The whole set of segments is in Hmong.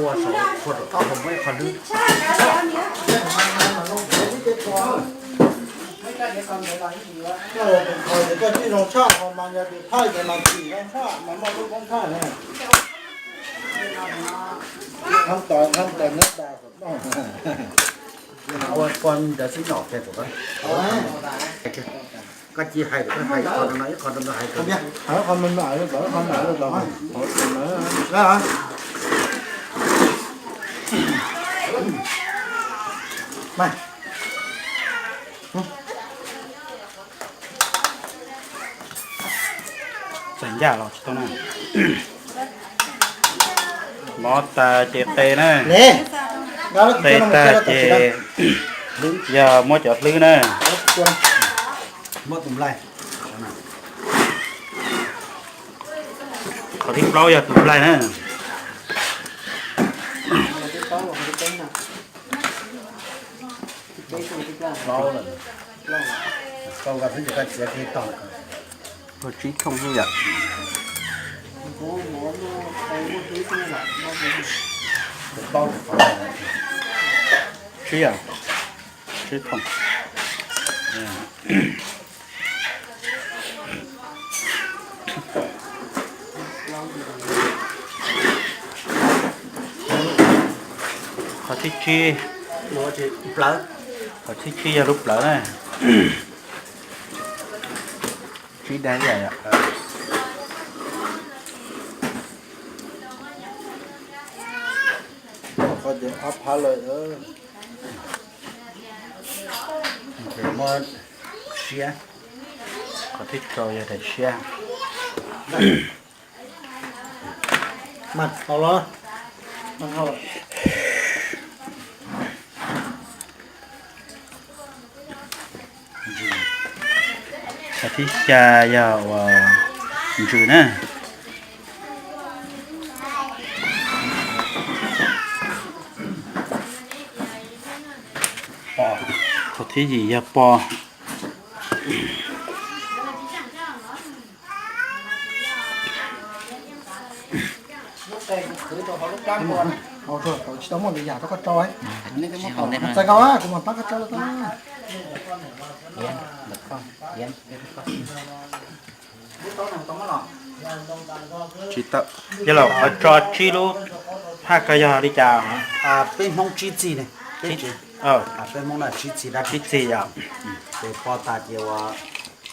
Ua saum, ua saum toj hauv muaj ib qho hlwb. Koj yog tus kho ces koj tsis zoo tshaj, ho mas yog tus thaij ces mas tsis zoo tshaj, mas muaj lub koob thaij ne. Thab tawm, thab tawm nab tas kom toj. Ua poj ntawd xib nom kiag tus koj. Koj cia hais, koj hais ib qho no, ib qho no hais. Qhov me me, qhov me me, qhov me me. Txawm ncaj los tsis tau na. Mov tas ces qe na. Qe tag ces yog muab cov hlwb na. Qhov thib plaub yog tus nplaig na. Ua tsib thooj xwb yom. Tsib yom, tsib thooj. Qhov thib tsib, qhov thib tsib yog lub plawv na. Tsib daim yom. Qhov ces ob phab lawm. Muab siab, qhov thib rau yog daim siab. Mas tau los. Qhov thib xya yog uas ntsws na. Qhov thib yim yog pos. Tsis tau muaj lwm yam rau koj rau. Txais koj, kuv mam pab koj rau tau. Tsis tau. Yog los qhov tso tsib lub thaj koj yog li cas? Peb Hmoob tsib txig ne. Peb Hmoob tsib txig, tsib txig yom. Ces pos tas ces ua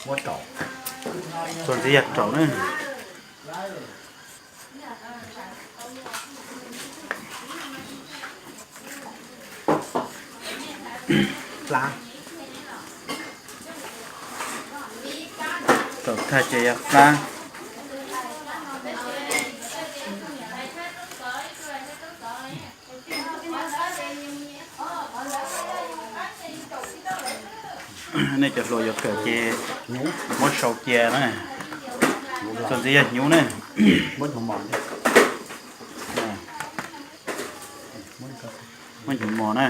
muab raum. Txuas ntxiv yog raum na. Raum thaj ces yog qab. Nej cov hluas yuav kawm ces muab sau cia na. Txuas ntxiv yog hnyuv na. Muab hnyuv mos na.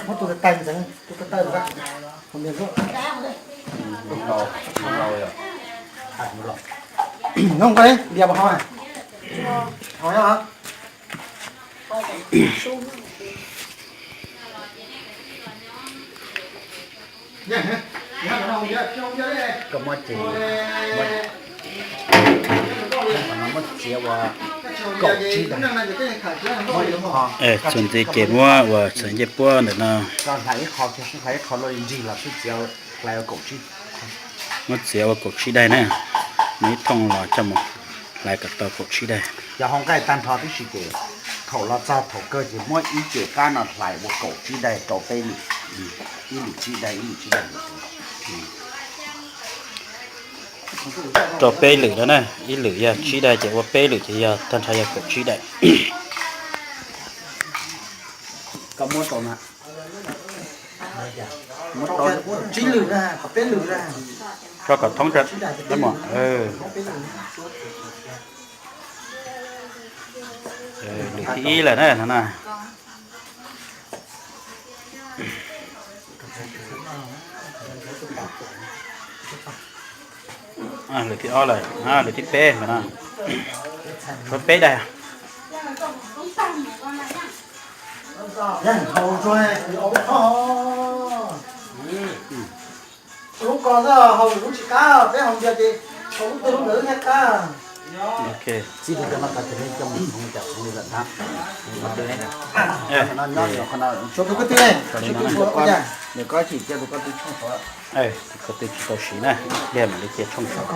Muab tus tais ntxeev, tus tais ntxeev. Noo koj lias puas ho? Ho nyob hov. Koj muab ces, muab txiav ua kaum tsib daim. Txuas ntxiv ces muab uas txhais ncej puab ntawm no. Muab txiav ua kaum tsib daim na. Muab ib thooj los coj mus hlais kom tau kaum tsib daim. Yog ho nqaij tag nrho tib si ces thaum los txog thaum kawg ces muab ib ce qab no hlais ua kaum tsib daim rau peb lwm. Ib lwm tsib daim, ib lwm tsib daim. Rau peb lwm no na, ib lwm yog tsib daim ces ua peb lwm ces yog tag nrho yog kaum tsib daim. Koj muab rau na. Muab rau tsib lwm na, peb lwm na. Rau kom thoob rau. Lwm thib ib lawm na no na. Lwm thib ob lawm, lwm thib peb ntawm no. Tshuav peb daim. Lub ko xwb haus lub tsis qab, peb haus npias ces haus lub twg lub ntawd thiaj qab. Ok. Txij li cov no tas ces nej coj mus hmoov cas hmoov li lawm ntag. Nyob qhov no, tus ko twg, nws ko tsis cia tus ko twg tshooj saud. Tus ko twg tsis tau siv na, yog mam li cia tshooj saud.